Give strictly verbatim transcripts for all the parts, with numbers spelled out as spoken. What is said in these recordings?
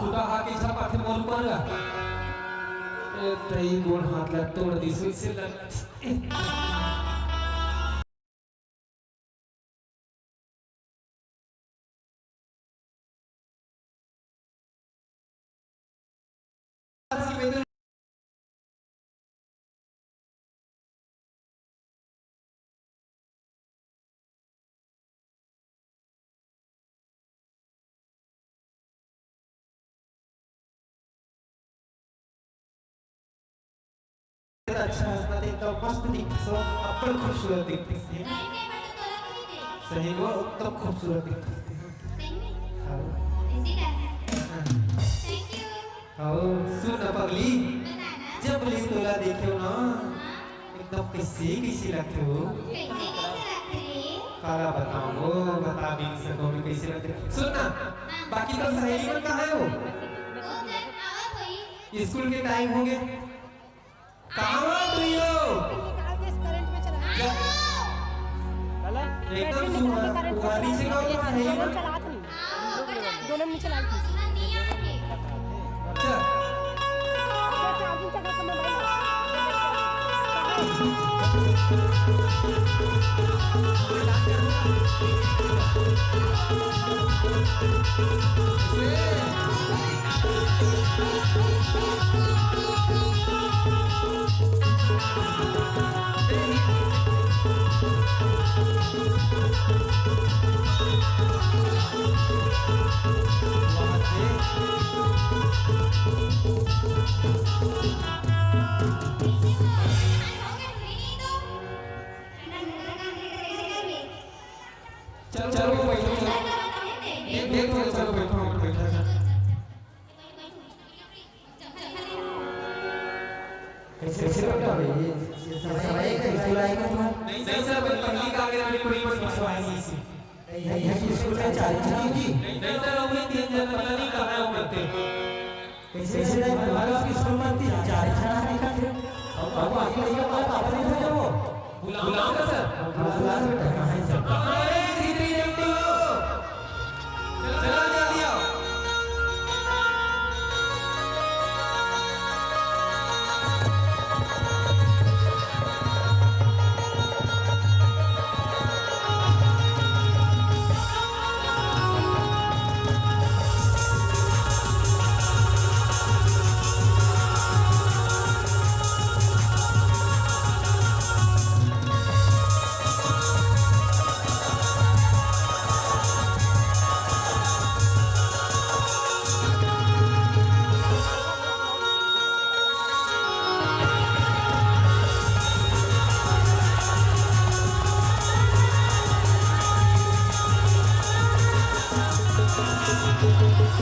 खुदा हा के झपाथे मोर पर। ए, तई गोड़ हाथ ला तोड़ दिस, वइसे लगत। अच्छा हंसना, एकदम मस्त दिखते हो, अब्बड़ खूबसूरत दिखते हो। सही में, एकदम खूबसूरत दिखते हो। हाँ। हाँ। सुन ना पगली, जब ले तोला देखेंव ना, एकदम कइसे कइसे लगथे वो। काला बतावंव, बता भी नइ सकंव मैं कइसे लगथे। सुन ना, बाकी तोर सहेली मन कहाँ हे वो? स्कूल के टाइम होगे। कहाँ हो तुम लोग? निकाल के इस करंट में चला। जा। एकदम सुहा-, सुहारी से कहो तो सहेली मन। चलात नहीं। दोनों में चला ली। अच्छा। चलो, चलो, बैठो, चलो। ये, ये तो चलो, बैठो, बैठो, बैठो। कैसे, कैसे बैठा हो? ये, ये सब सवाई है, इसको लाए क्या तुम्हारे? नहीं, नहीं सर, मैं पहली का आगे अपनी पूरी मत पिछवाएंगे इसी। ये, ये स्कूल का चार छुट्टी की? नहीं, नहीं सर, अभी तीन जन पता नहीं कहाँ है वो करते। कैसे, कैसे नहीं, तुम्हारे स्कूल में तीन चार छुट्टी दिखा थे। अब, अब आगे नहीं, अब आप नहीं हो जाओ। बुलाओ ना सर। बुलाओ बेटा, कहाँ है सर? कहाँ है? सीधी रेवती हो। चला जल्दी आओ।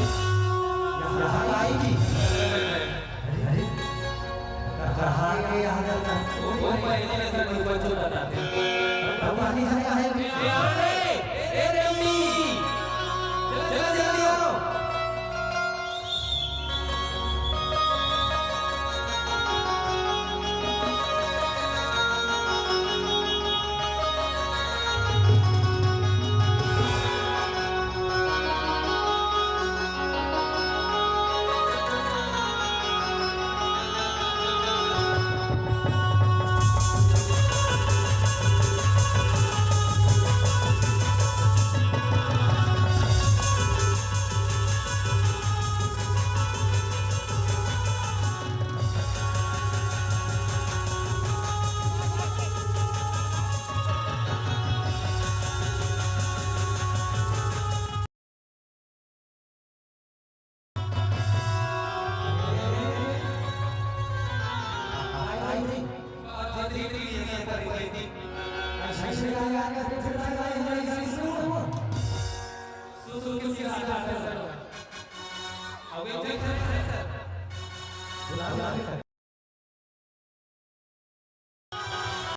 यहाँ आई थी। अरे, अरे, कहाँ के यहाँ जाता? वो पहले से ऊपर चोट आता है। भगवान ही जाने आए। ए, आ रे, ए, ए, रेवती। चला, चला, जल्दी आओ।